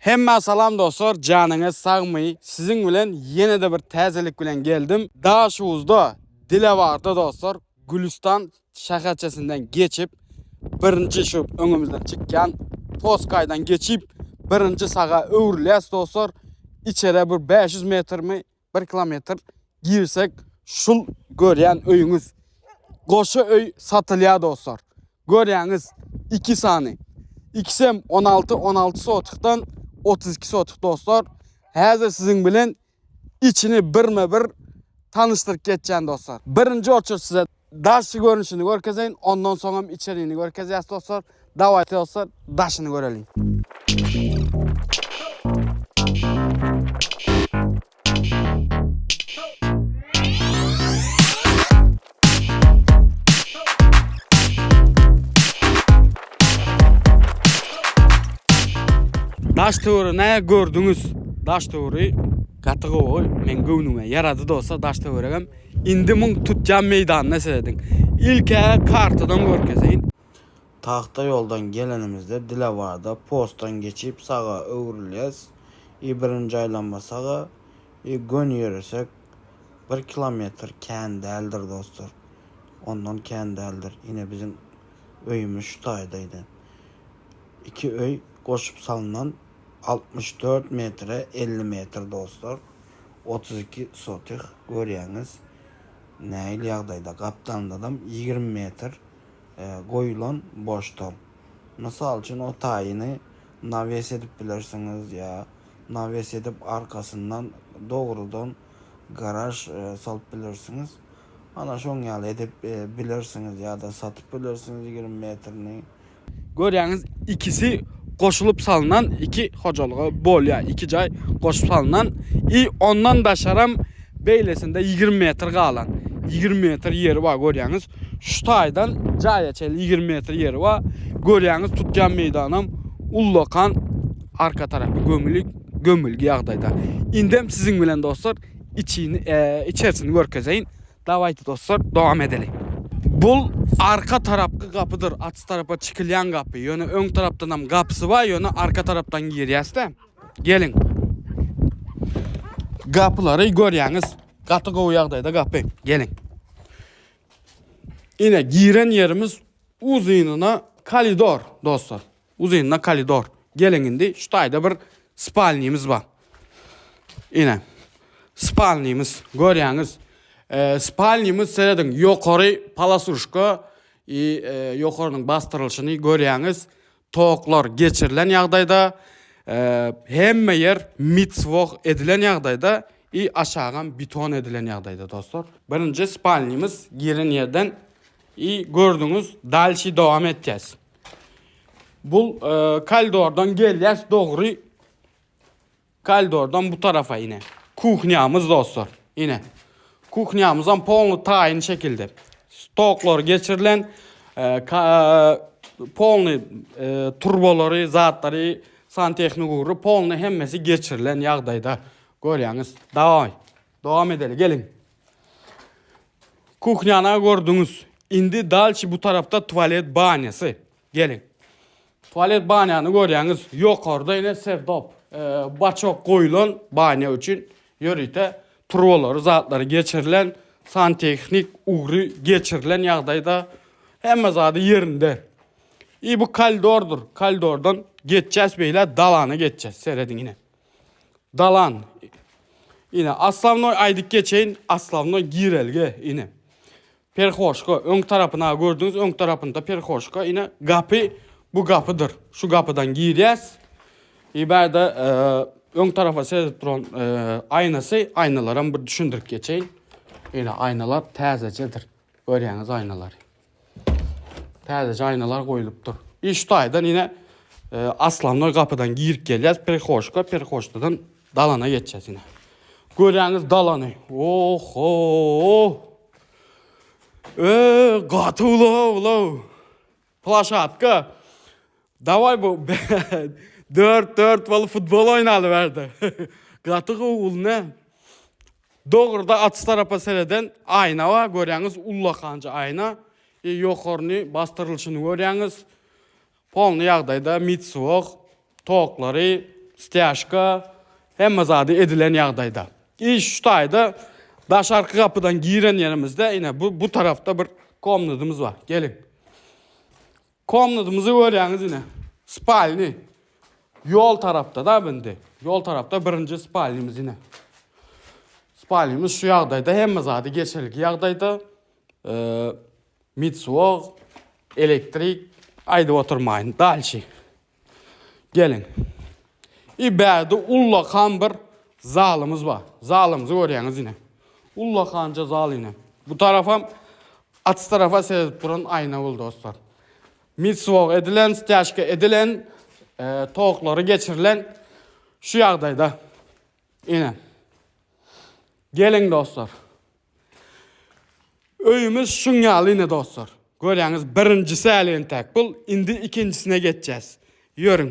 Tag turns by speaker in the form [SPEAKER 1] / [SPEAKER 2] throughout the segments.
[SPEAKER 1] Hemmä salam dostlar janyňyz sagmy siziň bilen ýenede bir täzelik bilen geldim Daşoguzda Dilewarda dostlar Gülüstan şäherçesinden geçip birinji şu öňümizden çykýan Toskaýdan geçip birinji saga öwrülýäs dostlar içere bir 500 metrmi bir kilometr girsek şul görýän öýüňiz goşa öý satylýar dostlar. Görýäňiz iki sany. Ikisem 16 16 sotykdan 32 sotyk dostlar. Häzir siziň bilen içini birme bir tanyşdyryp geçýän dostlar. Birinji oçur size daşy görnüşini görkezeýin, ondan soňam içerini görkezýäs dostlar. Dawayte dostlar, daşyny göreliň. Daş töweri näme gördüňiz? Daş töweri gaty gowy. Men göwnüme ýarady dostlar daş töweregem. Indi muň tutýan meýdanyna serediň. Ilkä kartadan görkezeýin.
[SPEAKER 2] Tagta ýoldan gelenimizde Dilewarda postdan geçip saga öwrülýäs i birinji aýlanma saga i göni ýöresek bir kilometr kän däldir dostlar ondan kän däldir ine biziň öýümiz şu taýdaýdy iki öý goşup salnan 64 metre 50 metr dostlar 32 sotih görýäňiz nähili ýagdaýda gapdalyndadam 20 metr goýulan boşdur. Mysal üçin o taýyny nawes edip bilersiňiz ýa nawes edip arkasyndan dogrudan garaž salyp bilersiňiz. Ana şoň ýaly edip bilersiňiz ýa-da satyp bilersiňiz 20 metrini.
[SPEAKER 1] Görýäňiz ikisi goşulyp salynan iki hojalyga bolýar. Iki jaý goşup salynan i ondan daşaram beýlesinde 20 metr galan. 20 metr ýeri bar görýäňiz. Şu taýdan jaýa çenli 20 metr ýeri bar. Görýäňiz tutýan meýdanam ullakan arka tarapy gömüli gömülgi ýagdaýda. Indem siziň bilen dostlar içini e, içerisini görkezeýin. Dawayty dostlar dowam edeli. Bul arka tarapky gapydyr. Aç tarapa çykylýan gapy. Ýöne öň tarapdanam gapysy bar, ýöne arka tarapdan girýäs-de. Geliň. Gapylary görýäňiz. Gaty gowy ýagdaýda gapy. Geliň. Ine giren ýerimiz uzynyna koridor dostlar. Uzynyna koridor. Geliň indi şu taýda bir spalnimiz bar. Ine. Spalnimiz görýäňiz. E, spalnimiz serediň ýokary palasuşka i e, ýokarynyň basdyrylyşyny görýäňiz. Toklar geçirilen ýagdaýda e, hemme ýer mitswoh edilen ýagdaýda i aşagam beton edilen ýagdaýda dostlar. Birinji spalnimiz giren ýerden i gördüňiz dalşi dowam etýäs. Bul e, koridordan gelýäs dogry koridordan bu tarafa ine. Kuhnýamyz dostlar. Ine. Kuhnýamyzam polny taýyn şekilde. Stoklar geçirilen e, ka, e, polny e, turbalary, zatlary, santehnik ugry polny hemmesi geçirilen ýagdaýda. Görýäňiz. Daway. Dowam edeli. Geliň. Kuhnýany gördüňiz. Indi dalçy bu tarapda tualet banýasy. Geliň. Tualet banýany görýäňiz. Ýokarda ine serdop, e, baçok goýulan banýa üçin ýörite turbalary, zatlary geçirilen, santehnik ugry geçirilen ýagdaýda hemme zady ýerinde. I bu koridordyr. Koridordan geçýäs beýle dalana geçýäs. Serediň ine. Dalan. Ine, aslavnoý aýdyp geçeýin, aslavnoý girelge, ine. Perhoşka, öň tarapyna gördüňiz, öň tarapynda perhoşka, ine, gapy, bu gapydyr. Şu gapydan girýäs. I bärde e, öň tarafa seredip duran e, aýnasy, aýnalaram bir düşündirip geçeýin. Ine, aýnalar täzejedir. Görýäňiz aýnalary. Täzeje aýnalar goýlupdyr. I şu taýdan ine e, aslanlar gapydan girip gelýäs, perhoşka, perhoşkadan dalana geçýäs ine. Görýäňiz dalany. Oho! E, gaty ulaw, ulaw. Plaşatka. Daway bu 4-4 bolup futbol oýnaly bärde. Gaty gowy ul ne? Dogruda aç tarapa sereden aýna bar, görýäňiz ullakanja aýna. E, ýokaryny basdyrylyşyny görýäňiz. Polny ýagdaýda mitsuok, toklary. Stýažka hemme zady edilen ýagdaýda. Iş şu taýda daşarky gapydan giren ýerimizde ine bu bu tarapda bir komnadymyz bar. Geliň. Komnadymyzy görýäňiz ine. Spalni. Ýol tarapda da bindi. Ýol tarapda birinji spalnimiz ine. Spalnimiz şu ýagdaýda hemme zady geçelgi ýagdaýda. Ee, Mitsuog, elektrik aýdyp oturmaýyn. Dalşi. Geliň. I bärde ullakan bir zalymyz bar. Zalymyzy görýäňiz ine. Ullakanca zal ine. Bu tarafam aç tarafa seredip duran aýna bul dostlar. Mitsuog edilen, stýažka edilen, e, toklary geçirilen şu ýagdaýda. Ine. Geliň dostlar. Öýümiz şuň ýaly ine dostlar. Görýäňiz birinjisi äli entäk bul. Indi ikinjisine geçýäs. Ýörüň.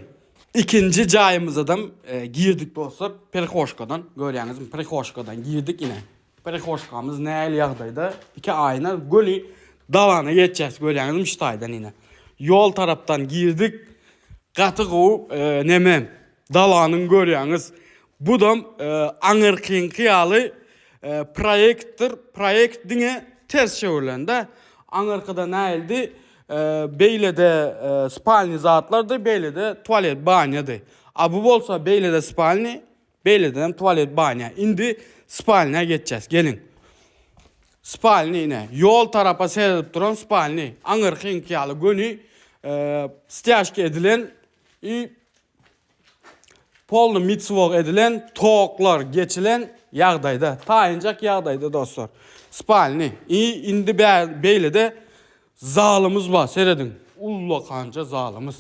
[SPEAKER 1] Ikinji jaýymyzadam e, girdik dostlar. Prihoşkadan görýäňizmi? Prihoşkadan girdik ine. Prihoşkamyz nähili ýagdaýda? Iki aýna göni dalana geçýäs görýäňizmi şu taýdan ine. Ýol tarapdan girdik. Gaty gowy e, neme Dalanyň görýäňiz. Budam aňyrkyňky ýaly proýektdir. Proýekt diňe ters çöwrülende. Aňyrkyda näildi? Beýlede spalni zatlardy, beýlede tualet, banýady. A bu bolsa beýlede spalni, beýlede hem tualet, banýa. Indi spalnýa geçýäs. Geliň. Spalni ine, ýol tarapa seredip duran spalni. Aňyrkyňky ýaly göni stýažka edilen i Polny mitswok edilen, toklar geçilen ýagdaýda, taýynjak ýagdaýda dostlar. Spalni. I indi beýlede zalymyz bar, serediň. Ullakanja zalymyz.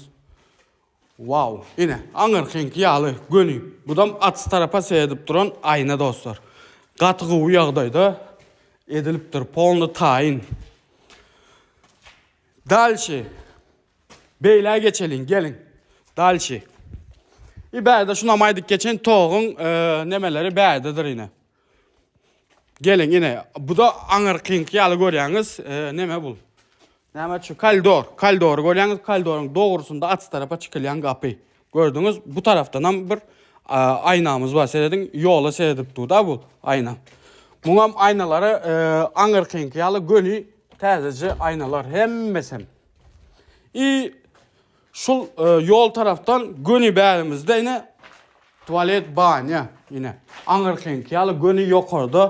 [SPEAKER 1] Wow, ine, aňyrkyňky ýaly göni. Budam aç tarapa seredip duran aýna dostlar. Gaty gowy ýagdaýda edilipdir, polny taýyn. Dalşi. Beýlä geçeliň, geliň. Dalşi. I bärde şunam aýdyp geçen toguň e, nemeleri bärdedir ine. Geliň ine. Bu da aňyrkyňky ýaly görýäňiz. E, neme bu? Näme şu koridor. Koridory görýäňiz. Koridoryň dogrusynda aç tarapa çykylýan gapy. Gördüňiz, bu tarapdan hem bir e, aýnamyz bar. Serediň, ýola seredip dur da bu aýna. Muňam aýnalary e, aňyrkyňky ýaly göni täzeje aýnalar hemmesem. I şul e, ýol tarapdan göni bärimizde ine tualet banýa ine aňyrkyňky ýaly göni ýokarda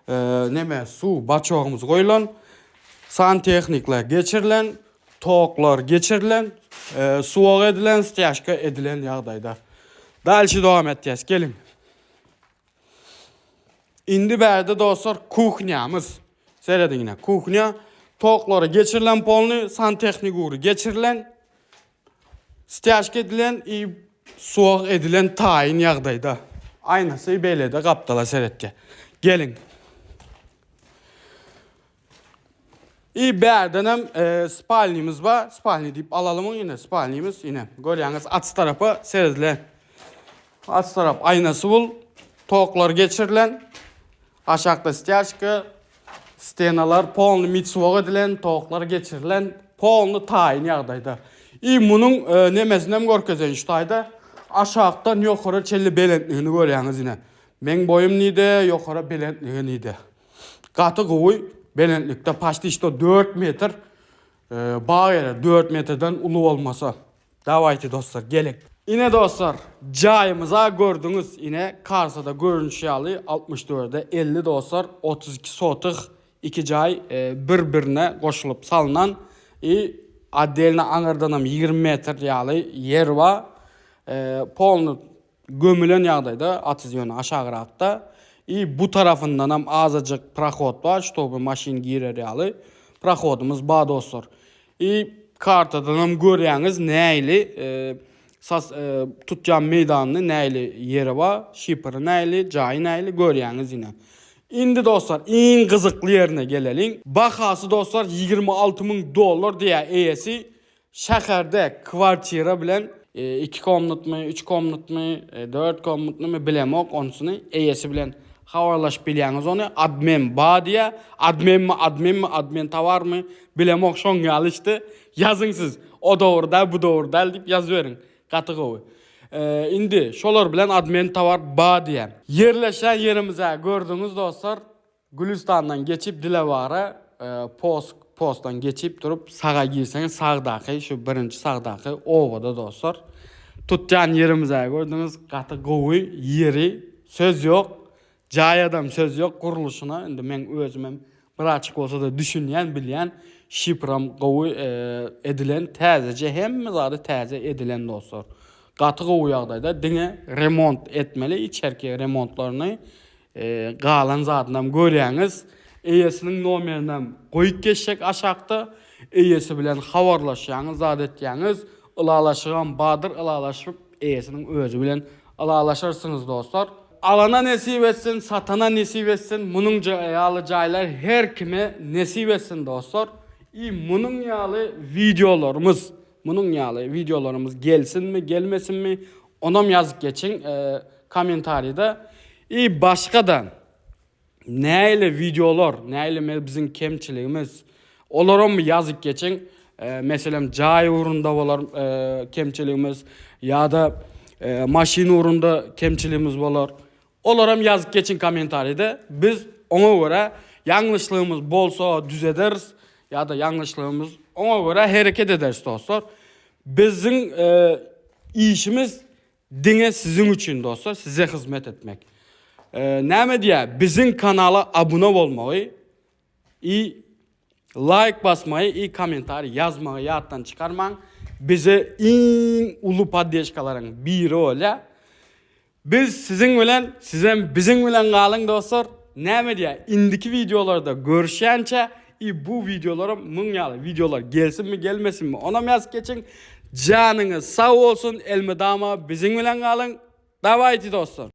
[SPEAKER 1] e, neme suw baçogymyz goýlan santehnikler geçirilen toklar geçirilen e, suwag edilen stýažka edilen ýagdaýda. Dalşy dowam etýäs geliň. Indi bärde dostlar kuhnýamyz. Serediň ine kuhnýa toklary geçirilen polny santehnik ugry geçirilen stýažka edilen i suwag edilen taýyn ýagdaýda. Aýnasy beýlede gapdala seretýär. Geliň. I bärdenem e, spalnimiz bar. Spalni diýip alalyň ine spalnimiz ine. Görýäňiz aç tarapa seredilen. Aç tarap aýnasy bul. Toklar geçirilen. Aşakda stýažka, stenalar polny mitswok edilen, toklar geçirilen, polny taýyn ýagdaýda. I munuň e, nemesini hem görkezeýin şu taýda. Aşakdan ýokary çenli belentligini görýäňiz ine. Meň boýum nide, ýokary belentligi nide. Gaty gowy belentlikde paçti şto 4 metr e, bag ýere 4 metrden uly bolmasa. Dawayty dostlar geliň. Ine dostlar jaýymyza gördüňiz ine karsada görünüşi ýaly 64-e 50 dostlar 32 sotyh iki jaý e, bir birine goşulyp salynan i otdelno aňyrdanam 20 metr ýaly ýer bar. E, polny Gömülen ýagdaýda atyz ýöne aşagrakda i bu tarapyndanam azajyk prohod bar ştoby maşyn girer ýaly prohodymyz bar dostlar. I kartadanam görýäňiz nähili sas tutýan meýdanyny nähili ýeri bar şiperi nähili jaýy nähili görýäňiz ine. Indi dostlar iň gyzykly ýerine geleliň. Bahasy dostlar 26 müň dollar diýýär eýesi. Şäherde kwartira bilen iki komnatmy, üç komnatmy, dört komnatnymy bilemok onsuny eýesi bilen habarlaşyp bilýäňiz ony admen ba diýä admenmi admenmi admen towarmy bilemok şoň ýaly işte ýazyň siz o dogry däl bu dogry däl diýip ýazyberiň gaty gowy. Indi şolar bilen admen towar ba diýýän. Ýerleşýän ýerimiz-ä gördüňiz dostlar. Gülüstandan geçip Dilewara post postdan geçip durup saga girseňiz sagdaky şu birinji sagdaky obada dostlar. Tutýan ýerimiz-ä gördüňiz gaty gowy ýeri söz ýok. Jaýadam söz ýok gurluşyna indi meň özümem birazçyk bolsa-da düşünýän bilýän şifram gowy edilen täzeje hemme zady täze edilen dostlar. Gaty gowy ýagdaýda diňe remont etmeli içerki remontlaryny galan zadynam görýäňiz. Eýesiniň nomerinem goýup geçjek aşakda eýesi bilen habarlaşýaňyz zat etýäňiz ylalaşygam bardyr ylalaşyp eýesiniň özi bilen ylalaşarsyňyz dostlar. Alana nesip etsin, satana nesip etsin, munuň ýaly jaýlar her kime nesip etsin dostlar. I munuň ýaly wideolarymyz, munuň ýaly wideolarymyz gelsinmi, gelmesinmi, onam ýazyp geçiň kommentariýada. I başga-da nähili wideolar, nähili biziň kemçiligimiz, olaram ýazyp geçiň. Meselem, jaý ugrunda bolar kemçiligimiz ýa-da maşyn ugrunda kemçiligimiz bolar. Olaram ýazyp geçiň kommentariýada. Biz oňa görä ýalňyşlygymyz bolsa düzederis ýa-da ýalňyşlygymyz oňa görä hereket ederis dostlar. Biziň işimiz Diňe siziň üçin dostlar, size hyzmat etmek. Näme diýýär? Biziň kanala abuna bolmagy i laýk basmagy i kommentariý ýazmagy ýatdan çykarmaň. Bize iň uly poddežkalaryň biri bolýar. Biz siziň bilen, sizem biziň bilen galyň dostlar. Näme diýýär? Indiki wideolarda görüşýänçä i bu wideolaram muň ýaly wideolar gelsinmi gelmesinmi onam ýazyp geçiň. Janyňyz sag bolsun elmydama biziň bilen galyň. Dawayty dostlar.